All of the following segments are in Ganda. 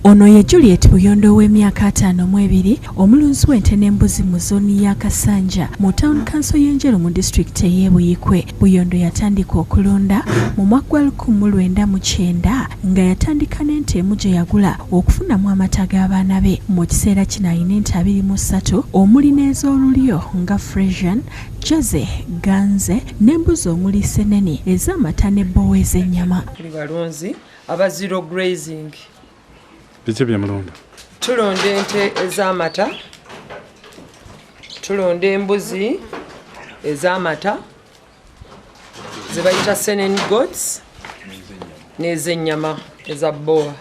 Ono ye Juliet Buyondo ow'emyaka 52, omulunzi w'ente n'embuzi mu zooni ya Kasanja mu Town Council y'Enjeru mu disitulikiti ey'e Buikwe. Buyondo yatandika okulunda mu mwaka gwa 1990 nga yatandika n'ente emu gye yagula okufunamu amata g'abaana be. Mu kiseera kino alina ente 23 omuli n'ez'olulyo nga Fresian, Jersey, Ganze n'embuzi omuli Seneni ez'amata ne Boer ez'ennyama. Tuli balunzi aba zero grazing. Biki bye mulunda? Tulunda ente ez'amata, tulunda embuzi ez'amata ze bayita Senen goats n'ez'ennyama eza Boer.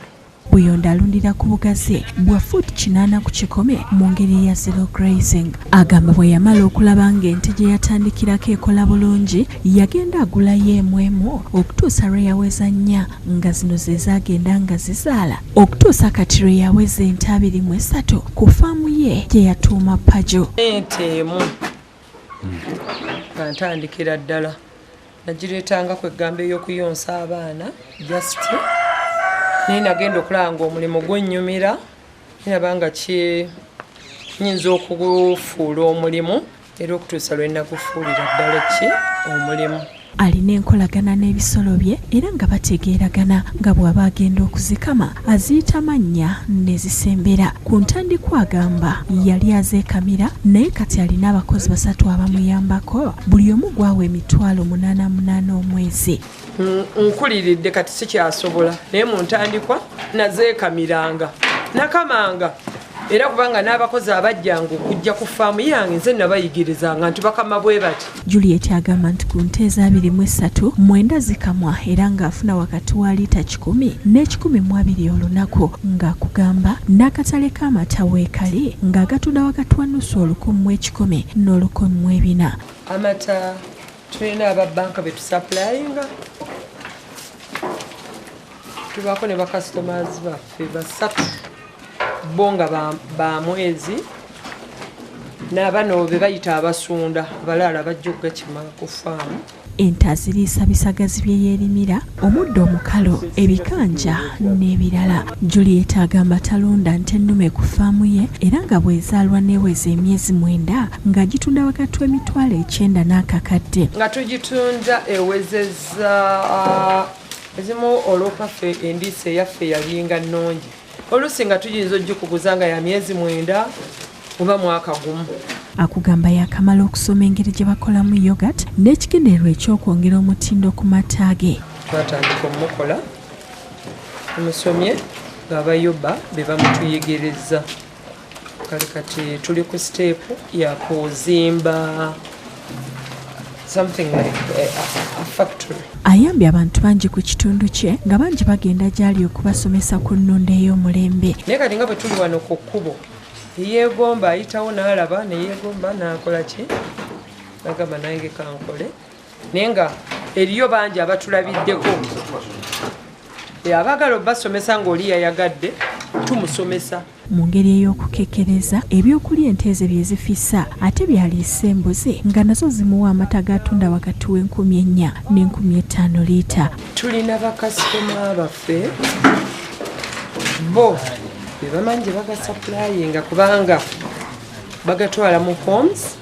Buyondo alundira ku bugazi bwa fuuti 80 ku 100 mu ngeri eya zero grazing. Agamba bwe yamala okulaba ng'ente gye yatandikirako ekola bulungi, yagenda agulayo emu emu okutuusa lwe yaweza nnya, nga zino ze zaagenda nga zizaala okutuusa kati lwe yaweza ente 23 ku faamu ye gye yatuuma Pajo. Ente emu nga ntandikira ddala nagireetanga ku eggamba ey'okuyonsa abaana just, naye nagenda okulaba ng'omulimu gwennyumira, naba nga nyinza okugufuula omulimu, era okutuusa lwe nagufuulira ddala ki omulimu. Alina enkolagana n'ebisolo bye era nga bategeeragana, nga bw'aba agenda okuzikama aziyita mannya ne zisembera. Ku ntandikwa agamba yali azeekamira, naye kati alina abakozi 3 abamuyambako, buli omu gwawa emitwalo munaana munaana omwezi. Nkuliridde kati sikyasobola, naye mu ntandikwa nazeekamiranga, nakamanga, era kubanga n'abakozi abajjanga okujja ku faamu yange nze nabayigirizanga nti bakama bwe bati. Juliet agamba nti ku nte ez'abiri mu esatu, 9 zikamwa era ng'afuna wakati wa liita 100 n'ekikumi mu abiri olunaku, ng'akugamba n'akatale k'amata weekali ng'agatunda wakati wa nusu olukumi mu ekikumi n'olukumi mu ebina. Amata tulina aba banka be tusapulayinga, tubaako ne bakasitomazi baffe 3 bo nga ba mwezi, n'abano be bayita abasunda, abalala bajja okugakima ku faamu. Ente aziriisa bisagazi bye yeerimira, omuddo omukalu, ebikanja n'ebirala. Juliet agamba talunda nte nnume ku faamu ye, era nga bw'ezaalwa n'eweza emyezi 9 ng'agitunda wakati w'emitwalo 9 n'akakadde. Nga tugitunda ewezezza ezimu olw'okwaffe endiisa eyaffe yalinga nnungi, oluusi nga tuyinza ogikuguza nga ya myezi 9 oba mwaka gumu. Akugamba yakamala okusoma engeri gye bakolamu yogurt n'ekigendererwa eky'okwongera omutindo ku mata ge. Twatandika omukola, tumusomye ng'abayoba be bamutuyigirizza. Kale kati tuli ku siteepu ya kuzimba something like a factory. Ayambye abantu bangi ku kitundu kye nga bangi bagenda gy'ali okubasomesa ku nnunda ey'omulembe. Naye kati nga bwe tuli wano ku kkubo, yeegomba ayitawo n'alaba, ne yeegomba n'akola ki, n'agamba nange kankole. Naye nga eriyo bangi abatulabiddeko, abaagala obasomesa ng'oli yayagadde tumusomesa. Mu ngeri ey'okukekkereza ebyokulya ente ze bye zifissa ate byaliisa embuzi nga nazo zimuwa amata g'atunda wakati w'enkumi ennya n'enkumi ttaano liita. Tulina bakasitoma baffe bo be bamanyi gye bagasapulayinga kubanga bagatwala mu homes,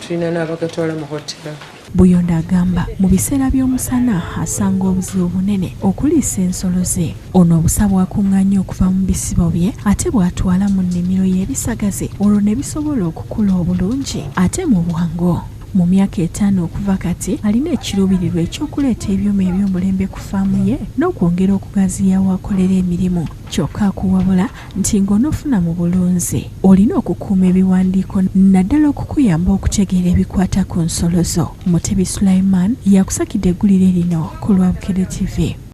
tulina n'abagatwala mu hotel. Buyondo agamba mu biseera by'omusana asanga obuzibu bunene okuliisa ensolo ze. Ono obusa bw'akuŋŋaanya okuva mu bisibo bye ate bw'atwala mu nnimiro y'ebisagazi olwo ne bisobola okukula obulungi ate mu bwangu. Mu myaka 5 okuva kati alina ekiruubirirwa eky'okuleeta ebyuma eby'omulembe ku faamu ye n'okwongera okugaziya w'akolera emirimu. Kyokka akuwabula nti ng'onoofuna mu bulunzi olina okukuuma ebiwandiiko naddala okukuyamba okutegeera ebikwata ku nsolo zo. Mutebi Sulaiman yakusakidde eggulire lino ku lwa Bukedde TV.